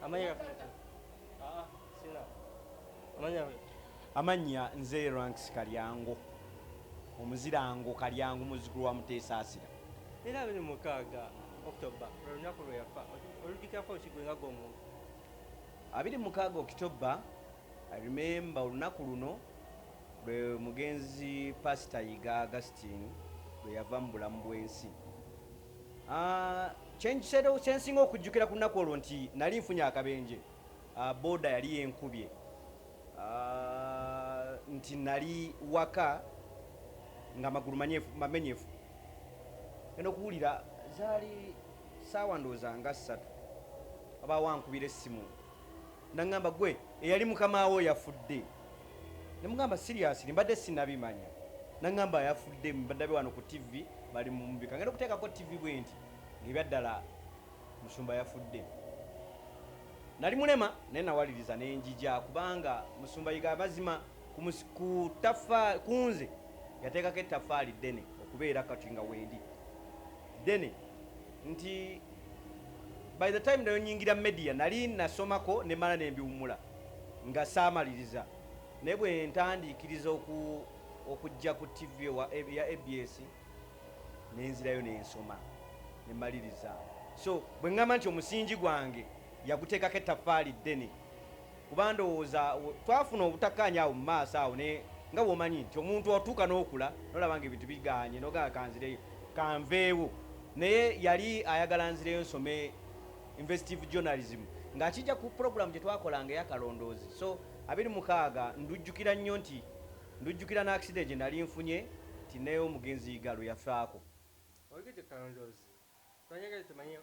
Amannya ah, sina amannya. Amannya nze Ranks Kalyango, omuzirango Kalyango, muzzukulu wa Muteesaasira. Era 26 October lwe lunaku lwe yafa. Olujjukirako ki gwe nga gw'omuntu? 26 October, I remember olunaku luno lwe mugenzi Pastor Yiga Augustine lwe yava mu bulamu bw'ensi. Ah, kyensinga okujjukira ku lunaku olwo nti nali nfunye akabenje, boda yali yenkubye, nti nali waka nga amagulu mamenyefu. Genda okuwulira zaali saawa ndowooza nga 3, abaawo ankubira essimu naŋŋamba, "Gwe eyali mukamaawo yafudde." Nemugamba, "Seriously? Mbadde sinabimanya." Naŋŋamba, "Yafudde, mbadde wano ku TV bali mumubika." Ngenda okuteekako TV bwe nti ng'ebyaddala musumba yafudde. Nali mulema naye nawaliriza nenjija, kubanga musumba Yiga amazima ku tafa kunze yateekako ettafaali ddene okubeera kati nga wendi ddene, nti by the time nayo nyingira media nali nasomako nemala nembiwumula nga saamaliriza, naye bwe ntandiikiriza okujja ku TV ya ABS nenzirayo nensoma nemaliriza. So bwe ŋŋamba nti omusingi gwange yaguteekako ettafaali ddene, kuba ndowooza twafuna obutakkaanya awo mu maaso awo, ne nga bw'omanyi nti omuntu otuuka n'okula nolaba nga ebintu biganye, nogamba kanzireyo kanveewo, naye yali ayagala nzireyo nsome investigative journalism ng'akijja ku program gye twakolanga eyakalondoozi. So 26 ndujjukira nnyo, nti ndujjukira n'accident gye nali nfunye, nti naye omugenzi Yiga lwe yafaako. Oyogedde kalondoozi, twanjagala tumanye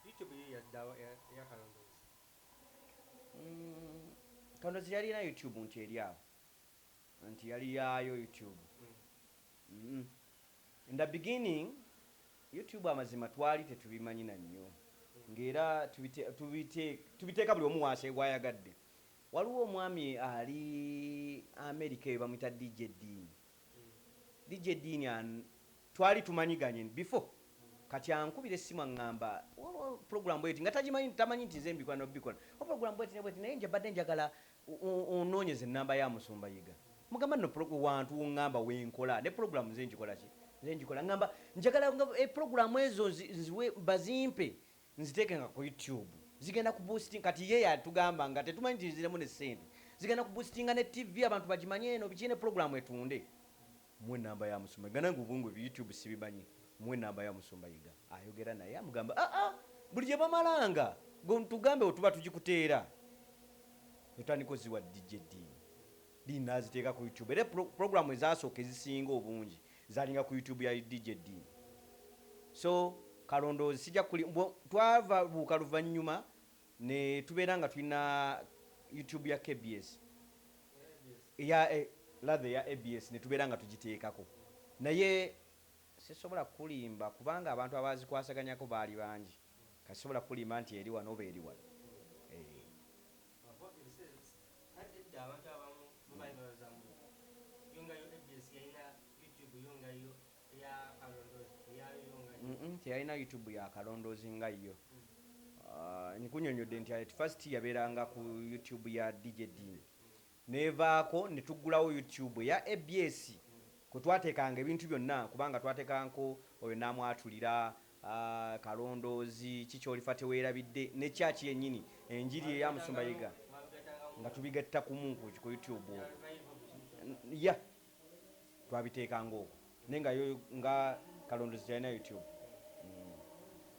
YouTube yo yaddawa eya kalondoozi? Kalondoozi yalina YouTube nti eri awo, nti yali yaayo YouTube. In the beginning YouTube amazima twali tetubimanyi na nnyo, ng'era tubiteeka buli omu wansi gwayagadde. Waliwo omwami ali America eyo bamuyita DJ Dean. DJ Dean twali tumanyiganye before. Kati ankubira essimu aŋŋamba, waliwo program bweti, nga tagimanyi, tamanyi nti nze mbikola nobikola o program bweti ne bweti, naye nje badde njagala onoonyeze enamba ya musumba Yiga. Mugamba nno wantu woŋŋamba wenkola ne program nze njikola ki, nze njikola. Ŋŋamba njagala nga program ezo nziwe bazimpe nziteekenga ku YouTube, zigenda ku boosting. Kati ye yatugamba nga tetumanyi nti nziremu ne ssente zigenda ku boostinga ne TV, abantu bagimanye eno biki ne program etunde. Muwe enamba ya musumba Yiga. Nange obwongo ebyo YouTube sibimanyi. Muwe enamba ya musumba Yiga. Ayogera naye amugamba, aa buli gye bamalanga tugambe wetuba tugikuteera. Otandika oziwa DJ Dean, Dean n'aziteeka ku YouTube. Era programu ezasooka ezisinga obungi zalinga ku YouTube ya DJ Dean. So kalondoozi sijja kuli twava buuka luvannyuma ne tubeera nga tulina YouTube ya KBS, eya rather eya ABS, ne tubeera nga tugiteekako, naye sisobola kukulimba kubanga abantu abazikwasaganyako baali bangi. Kati sisobola kukulimba nti eri wano oba eri wano. Ate edda abantu abamu bo baali balowooza mbu yo nga yo ABS yalina YouTube yo nga yo eya kalondoozi eyayo yo nga yo. Teyalina YouTube ya kalondoozi nga yo. Nkunyonyodde nti at first yabeeranga ku YouTube ya DJ Dean, nevaako ne tuggulawo YouTube eya ABS kwe twateekanga ebintu byonna, kubanga twateekangako oyo namwatulira, kalondoozi, kikyolifa teweerabidde, ne kyaki yennyini enjiri eya musumba Yiga nga tubigatta kumu ku YouTube okwo. Ya twabiteekanga okwo, naye nga yo nga kalondoozi teyalina YouTube.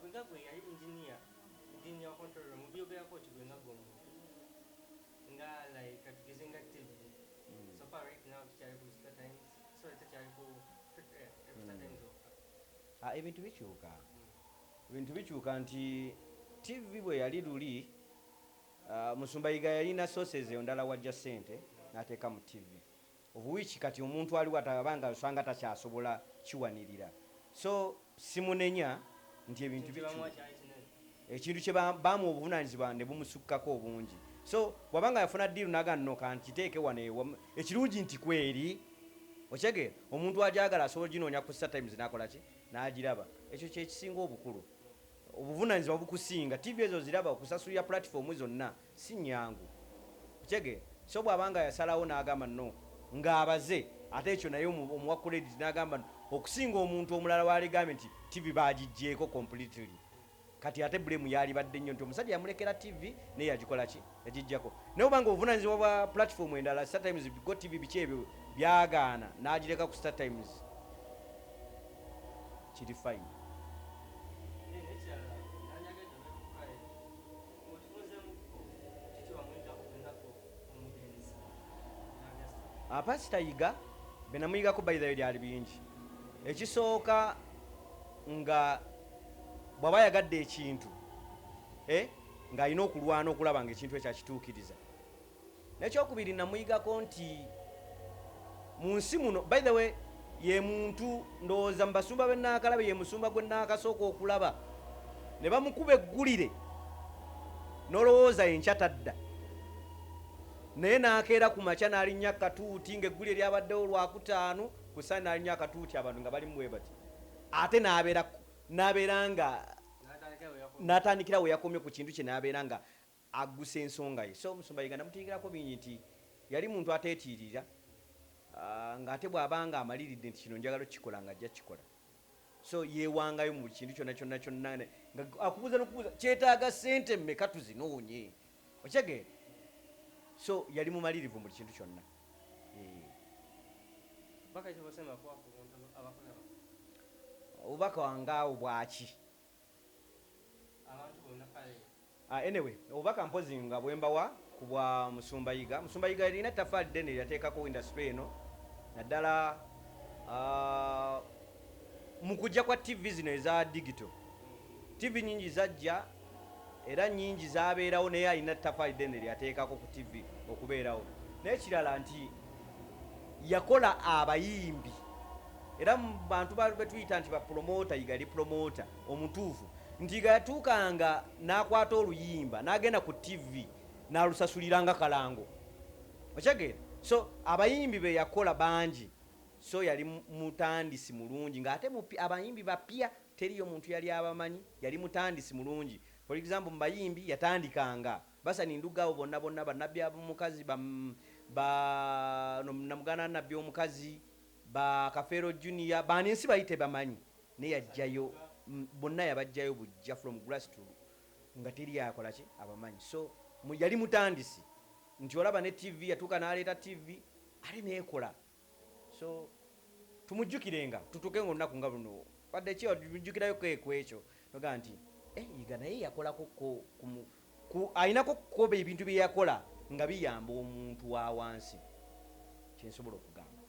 Gwe nga gwe yali engineer wa control room, byogerako ki gwe nga gwe omuntu nga like katugeze nga TV? So far right now tukyali ku Star Times, sorry, tukyali ku Star Times okka. Ah, ebintu bikyuka, ebintu bikyuka, nti TV bwe yali luli, musumba Yiga yalina sources eyo ndala wajja ssente n'ateeka mu TV, of which kati omuntu aliwo atabanga osanga takyasobola kiwanirira. So simunenya nti ebintu Kintu bamuwa bikyuka. Kyali kinene. Ekintu kye bamuwa obuvunanyizibwa ne bumusukkako obungi. So bw'abanga yafuna deal naga nno kankiteeke wano ekirungi nti kweri okyegeera omuntu ajagala asobola oginoonya ku Star Times n'akola ki n'agiraba. Ekyo kyekisinga obukulu. Obuvunanyizibwa bukusinga. TV ezo ziraba, okusasulira platform zonna si nyangu, okitegeera? So bw'abanga yasalawo n'agamba no ng'abaze, ate ekyo naye omuwa credit, n'agamba okusinga omuntu omulala waligambye nti TV bagiggyeko completely. Kati ate blame yalibadde nnyo nti omusajja yamulekera TV naye yagikola ki, yagijjako. Naye obanga obuvunanyizibwa bwa platform endala, Star Times, Go TV, biki ebyo byagaana n'agireka ku Star Times, kiri fine. Nekirala nandyagadde obeekukaye otufunzemuko kiki wamuyigako kwengako omugenzi Augustine? Pasita Yiga be namuyigako, by the way, lyali bingi. Ekisooka, nga bw'aba ayagadde ekintu, ng'alina okulwana okulaba nga ekintu ekyo akituukiriza. Nekyokubiri, namuyigako nti mu nsi muno, by the way, ye muntu ndowooza mu basumba be ye musumba gwe naakasooka okulaba ne bamukuba eggulire n'olowooza enkya tadda, naye n'akeera ku makya n'alinnya akatuuti ng'eggulire lyabaddewo Lwakutaano ku Sande, n'alinnya akatuuti abantu nga balimu bwe bati, ate n'abeera nga n'atandikira n'atandikira we yakomye ku kintu kye, n'abeera nga aggusa ensonga ye. So omusumba Yiga namuyigirako bingi, nti yali muntu ateetiirira, ng'ate bw'aba nga amaliridde nti kino njagala okukikola, nga ajja kukikola. So yeewangayo mu buli kintu kyonna kyonna kyonna, nga akubuuza n'okubuuza kyetaaga ssente mmeka tuzinoonye, okitegeera? So yali mumalirivu mu buli kintu kyonna. Baka kyobasemba kuwa ku bantu abakulaba? Obubaka wange awo bwaki? Abantu bonna kale. Anyway, obubaka mpozi nga bwembawa ku bwa musumba Yiga. Musumba Yiga erina ettafaali ddene lyateekako industry eno, naddala mu kujja kwa TV zino eza digital. TV nyingi zajja era nyingi zabeerawo, naye alina ettafaali ddene lyateekako ku TV okubeerawo. N'ekirala nti yakola abayimbi, era mu bantu betuyita nti bapromota, Yiga yali promota omutuufu, nti Yiga yatuukanga n'akwata oluyimba n'agenda ku TV n'alusasulira nga kalango, okitegeera? So abayimbi be yakola bangi. So yali mutandisi mulungi, ng'ate abayimbi bapya teriyo muntu yali abamanyi. Yali mutandisi mulungi. For example, mu bayimbi yatandikanga Basani Nduga, abo bonna bonna, bannabbi ab'omukazi, ba no, namuganda nabbi omukazi, ba Kafeero Junior, bani ensi bali tebamanyi, naye yajjayo bonna, yabajjayo bujja from grass to nga teri yakola ki abamanyi. So yali mutandisi nti olaba ne TV yatuuka n'aleeta TV ate neekola. So tumujjukirenga, tutuuke nga olunaku nga luno wadde ki mujjukirayo ku ekyo nogaa nti Yiga naye yakolako ayinako kukoba ebintu bye yakola nga biyamba omuntu wa wansi, kyensobola okugamba.